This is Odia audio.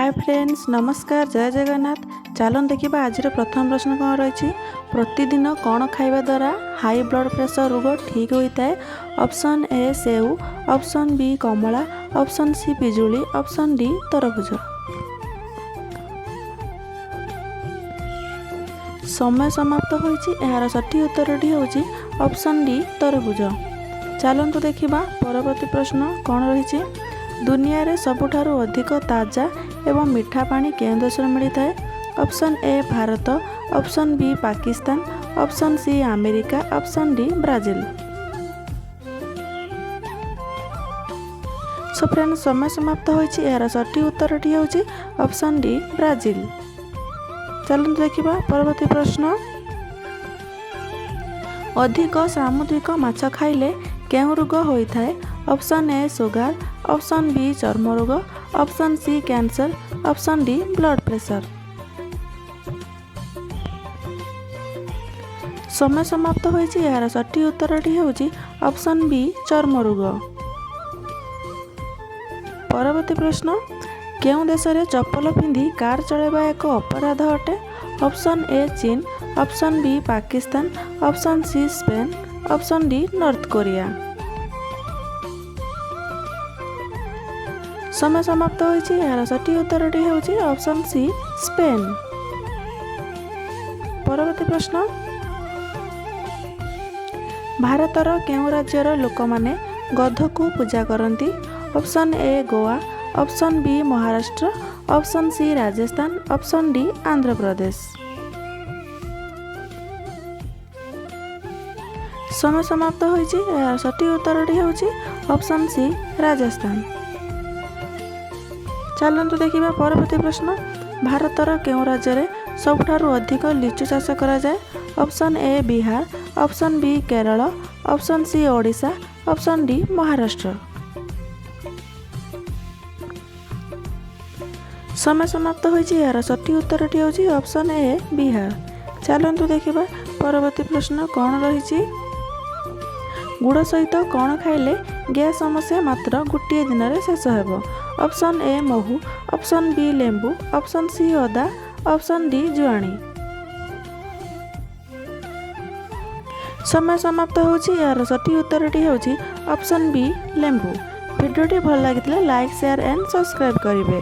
ହାଏ ଫ୍ରେଣ୍ଡସ୍, ନମସ୍କାର, ଜୟ ଜଗନ୍ନାଥ। ଚାଲନ୍ତୁ ଦେଖିବା ଆଜିର ପ୍ରଥମ ପ୍ରଶ୍ନ କ'ଣ ରହିଛି। ପ୍ରତିଦିନ କ'ଣ ଖାଇବା ଦ୍ୱାରା ହାଇ ବ୍ଲଡ଼ ପ୍ରେସର ରୋଗ ଠିକ୍ ହୋଇଥାଏ? ଅପସନ୍ ଏ ସେଉ, ଅପସନ୍ ବି କମଳା, ଅପସନ୍ ସି ପିଜୁଳି, ଅପସନ୍ ଡି ତରଭୁଜ। ସମୟ ସମାପ୍ତ ହୋଇଛି। ଏହାର ସଠିକ୍ ଉତ୍ତରଟି ହେଉଛି ଅପସନ୍ ଡି ତରଭୁଜ। ଚାଲନ୍ତୁ ଦେଖିବା ପରବର୍ତ୍ତୀ ପ୍ରଶ୍ନ କ'ଣ ରହିଛି। ଦୁନିଆରେ ସବୁଠାରୁ ଅଧିକ ତାଜା ଏବଂ ମିଠା ପାଣି କେଉଁ ଦେଶରୁ ମିଳିଥାଏ? Option A Bharat, option B Pakistan, option C America, option D Brazil. Show friend, ସମୟ ସମାପ୍ତ ହୋଇଛି। ଏହାର ସଠିକ୍ ଉତ୍ତରଟି ହେଉଛି ଅପସନ୍ ଡି ବ୍ରାଜିଲ। ଚାଲନ୍ତୁ ଦେଖିବା ପରବର୍ତ୍ତୀ ପ୍ରଶ୍ନ। ଅଧିକ ସାମୁଦ୍ରିକ ମାଛ ଖାଇଲେ କେଉଁ ରୋଗ ହୋଇଥାଏ? Option A sugar, option B ଚର୍ମ ରୋଗ, option C cancer, option D blood pressure. ସମୟ ସମାପ୍ତ ହୋଇଛି। ଏହାର ସଠିକ୍ ଉତ୍ତରଟି ହେଉଛି ଅପସନ୍ ବି ଚର୍ମ ରୋଗ। ପରବର୍ତ୍ତୀ ପ୍ରଶ୍ନ, କେଉଁ ଦେଶରେ ଚପଲ ପିନ୍ଧି କାର୍ ଚଳାଇବା ଏକ ଅପରାଧ ଅଟେ? ଅପସନ୍ ଏ ଚୀନ, option B Pakistan, option C Spain, option D north Korea. ସମୟ ସମାପ୍ତ ହୋଇଛି। ଏହାର ସଠିକ୍ ଉତ୍ତରଟି ହେଉଛି ଅପସନ୍ ସି ସ୍ପେନ୍। ପରବର୍ତ୍ତୀ ପ୍ରଶ୍ନ, ଭାରତର କେଉଁ ରାଜ୍ୟର ଲୋକମାନେ ଗଧକୁ ପୂଜା କରନ୍ତି? Option A Goa, option B Maharashtra, option C Rajasthan, option D Andhra Pradesh. ସମୟ ସମାପ୍ତ ହୋଇଛି। ଏହାର ସଠିକ୍ ଉତ୍ତରଟି ହେଉଛି ଅପସନ୍ ସି ରାଜସ୍ଥାନ। ଚାଲନ୍ତୁ ଦେଖିବା ପରବର୍ତ୍ତୀ ପ୍ରଶ୍ନ। ଭାରତର କେଉଁ ରାଜ୍ୟରେ ସବୁଠାରୁ ଅଧିକ ଲିଚୁ ଚାଷ କରାଯାଏ? Option A Bihar, option B Kerala, option C Odisha, option D Maharashtra. ସମୟ ସମାପ୍ତ ହୋଇଛି। ଏହାର ସଠିକ୍ ଉତ୍ତରଟି ହେଉଛି ଅପସନ୍ ଏ ବିହାର। ଚାଲନ୍ତୁ ଦେଖିବା ପରବର୍ତ୍ତୀ ପ୍ରଶ୍ନ କ'ଣ ରହିଛି। ଗୁଡ଼ ସହିତ କ'ଣ ଖାଇଲେ ଗ୍ୟାସ୍ ସମସ୍ୟା ମାତ୍ର ଗୋଟିଏ ଦିନରେ ଶେଷ ହେବ? ଅପସନ୍ ଏ ମହୁ, ଅପସନ୍ ବି ଲେମ୍ବୁ, ଅପସନ୍ ସି ଅଦା, ଅପସନ୍ ଡି ଜୁଆଣି। ସମୟ ସମାପ୍ତ ହେଉଛି। ଏହାର ସଠିକ୍ ଉତ୍ତରଟି ହେଉଛି ଅପସନ୍ ବି ଲେମ୍ବୁ। ଭିଡ଼ିଓଟି ଭଲ ଲାଗିଥିଲେ ଲାଇକ୍, ସେୟାର ଆଣ୍ଡ ସବସ୍କ୍ରାଇବ୍ କରିବେ।